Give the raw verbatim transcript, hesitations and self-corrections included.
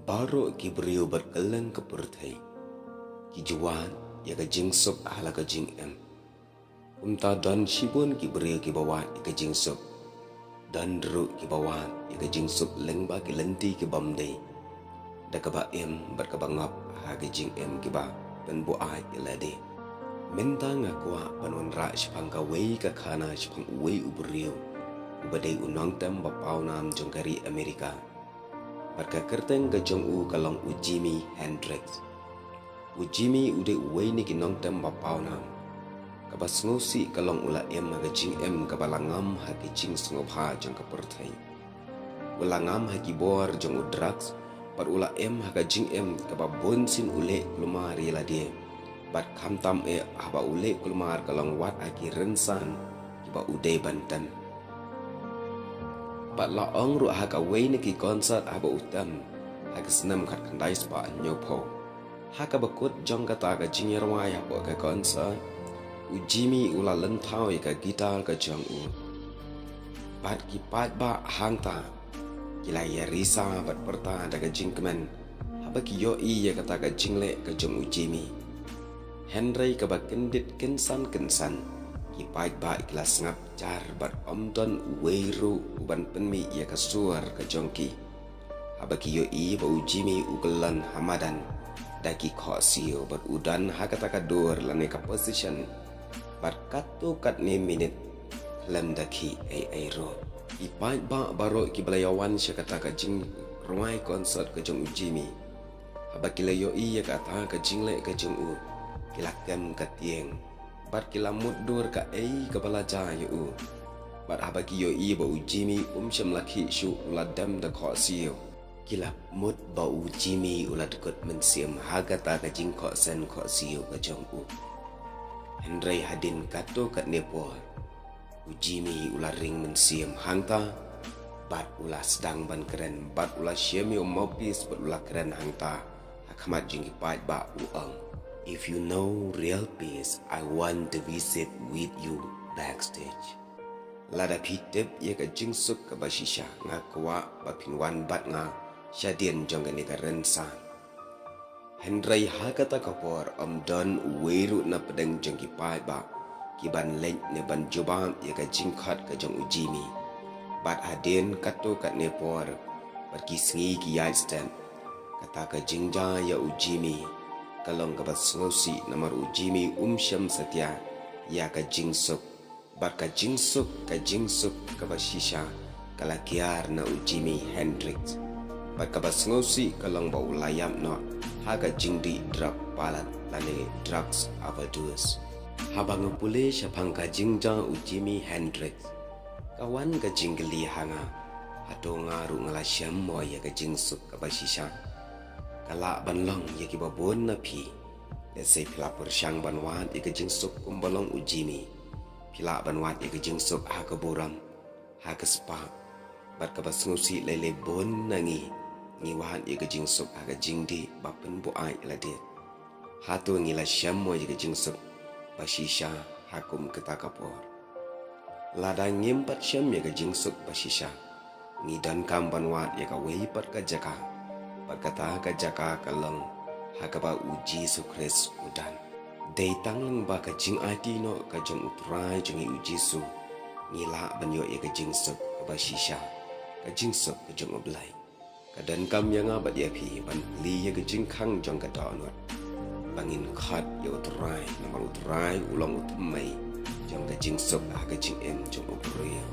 Baroh ki briew bad kylleng ka pyrthei ki ju wad ïa ka jingsuk ha la ka jingim. Kumta don shibun ki briew kiba wad ïa ka jingsuk. Don ruh kiba wad ïa ka jingsuk lyngba ki lynti kibym dei, da kaba im bad kaba ngop ha ka jingim kiba pynbuaid ïa lade. Mynta nga kwah ban wanrah shaphang kawei ka khana shaphang uwei u briew uba dei u nongtem ba pawnam jong ka ri Amerika. Bad ka kyrteng ka jong u ka long u Jimi Hendrix. U Jimi u dei uwei na ki nongtem ba pawnam. Kaba sngewsih ka long u la im ha ka jingim kaba la ngam ha ki jingsngewbha jong ka pyrthei. U la ngam ha ki bor jong u drugs, bad u la im ha ka jingim kaba bun sien u leh kulmar ïa lade. Bad khamtam eh haba u leh kulmar ka long wat ha ki rynsan kiba u dei ban tem. Bad la ong ruh ha kawei na ki concert haba u tem ha ka snem khatkhyndai spah hynñiewphew. Ha kaba kut jong kata ka jingïarwai hapoh ka concert, u Jimi u la lynthaw ïa ka guitar ka jong u. Bad ki paidbah hangta ki la ïarisa bad pyrta da ka jingkmen haba ki ïohi ïa kata ka jingleh ka jong u Jimi. Hynrei kaba kyndit kynsan kynsan, ki paidbah ki la sngap jar bad ym don uwei ruh uban pynmih ïa ka sur ka jong ki. Haba ki ïohi ba u Jimi u kyllon ha madan da ki khohsiew bad u don ha kata ka dur lane ka position, bad katto katne minit khlem da khih ei ei ruh. Ki paidbah baroh kiba la ïawan sha kata ka jingrwai concert ka jong u Jimi, haba ki la ïohi ïa kata ka jingleh ka jong u, ki la kem ka tieng. Bad ki la mutdur kaei kaba la jia ïa u. Bad haba ki ïohi ba u Jimi um shym la khih shuh, u la dem da khohsiew, ki la mut ba u Jimi u la dkut mynsiem ha kata ka jingkhohsen khohsiew ka jong u. Hynrei hadien katto katne por, u Jimi u la ring mynsiem hangta, bad u la sdang ban kren, bad u la shim ïa u mouthpiece bad u la kren hangta ha khmat jong ki paidbah, u ong, "If you know real peace, I want to visit with you backstage." Lada phi tip ïa ka jingsuk kaba shisha, nga kwah ba phin wan bad nga shadien jong kane ka rynsan. Hynrei ha kata ka por ym don uwei ruh na pdeng jong ki paidbah ki ban leit ne ban jubab ïa ka jingkhot ka jong u Jimi. Bad hadien katto katne por, bad ki sngi ki ïaid step, kata ka jingjia ïa u Jimi ka long kaba sngewsih, namar u Jimi um shym satia ïa ka jingsuk. Bad ka jingsuk, ka jingsuk kaba shisha ka la kiar na u Jimi Hendrix. Bad kaba sngewsih ka long ba u la ïap noh ha ka jingdih drug palat lane drugs overdose. Haba nga pule shaphang ka jingjia u Jimi Hendrix, ka wan ka jingkylli ha nga, hato nga ruh nga la shem mo ïa ka jingsuk kaba shisha? Ka lah ban long ïa kiba bun na phi. Lehse phi la pyrshang ban wad ïa ka jingsuk kumba long u Jimi. Phi lah ban wad ïa ka jingsuk ha ka burom, ha ka spah. Bad kaba sngewsih, lei lei bun na ngi ngi wad ïa ka jingsuk ha ka jingdih ba pynbuaid ïa lade. Hato ngi la shem mo ïa ka jingsuk ba shisha ha kum kata ka por? Lada ngim pat shem ïa ka jingsuk ba shisha, ngi donkam ban wad ïa kawei pat ka jaka. Bad kata ka jaka ka long ha kaba u Jisu Khrist u don. Dei tang lyngba ka jingaiti noh ka jong u Trai jong ngi u Jisu, ngi lah ban ïoh ïa ka jingsuk kaba shisha, ka jingsuk ka jong u Blei. Ka donkam ïa nga bad ïa phi ban plie ïa ka jingkhang jong ka dohnud, ba ngin khot ïa u Trai, namar u Trai u long u thymmei jong ka jingsuk ha ka jingim jong u briew.